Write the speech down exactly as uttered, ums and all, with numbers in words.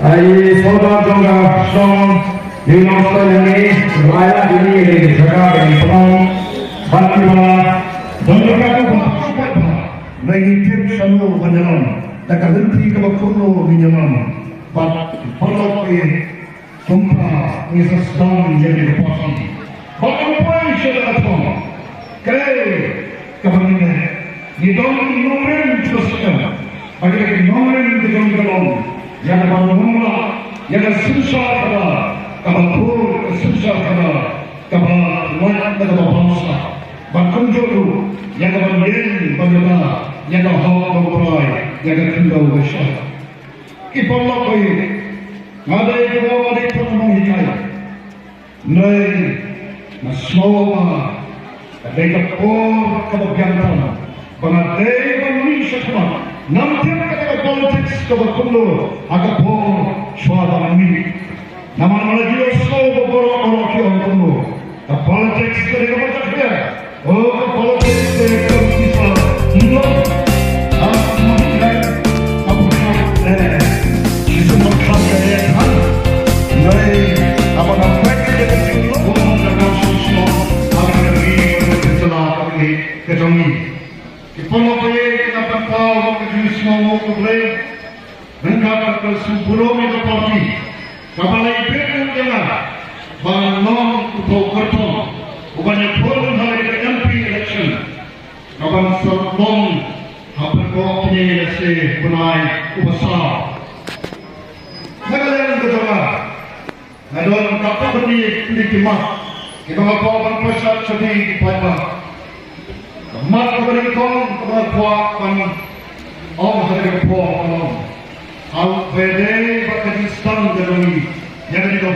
Ai soda jong ka song di nong sa ni raya di ni di jaga di plang ban ki ba don ka tu ba ba ba ngi tip sanu ban jalan da ka lenti ka ba kumno ngi jalan ba parlok ki kumpa ngi sa sdang ya di ka party ba kumpa ngi sa da ka thong. Kaei kaba ngi meh? Ngi don nongrim jong ka sdang. Ba ngi don nongrim jong ka long. Ïa kaba nongrim, ïa ka synshar kaba, kaba khur ka synshar kaba, kaba lait na kaba bangsa. Ba kumjuh ruh ïa kaba ïeng ba ïada ïa ka hok ba prai, ïa ka khyndew ba shai. Ki paralok ba ïeit, nga dei kaba nga dei paralok nonghikai. Nai, nga sngew ba ka dei ka por kaba biang tam ba nga dei ban mih sha khmat. Ngam tip kata ka politics kaba kumno ha ka por shuwa ba nga mih. Namar nga la ju ïohsngew ba baroh baroh ki ong kumno, ka politics ka dei kaba jakhlia. Oh, ka politics ka dei kaba pisa. Ngi long. Ah, ngi long. Ka politics ka dei. Ngi sngewbha ka dei kan. Nai, aba ka pek ka dei ka jingmut bun ka dang sngewsih. Aba ka dei ka jingmut ka jong ngi. Ki paralok ba ïeit, nga pynpaw ka jingsngewnguh U Blei. Ryngkat bad ka lashun burom ïa ka party kaba la ibit ïa nga ban long u paw kyrtong uban ïakhun ha ka M P election kaban sa long ha pynbor kine ïa ka sngi bnai uba saw. Na ka liang ka jong nga, nga don katto katne tylli ki mat kiba nga kwah ban pynshai sha phi ki paidbah. Ka mat kaba nyngkong kaba nga kwah ban ong ha kane ka por ban ong, ha u Friday bad ka jingsdang ka jong ngi ïa kane ka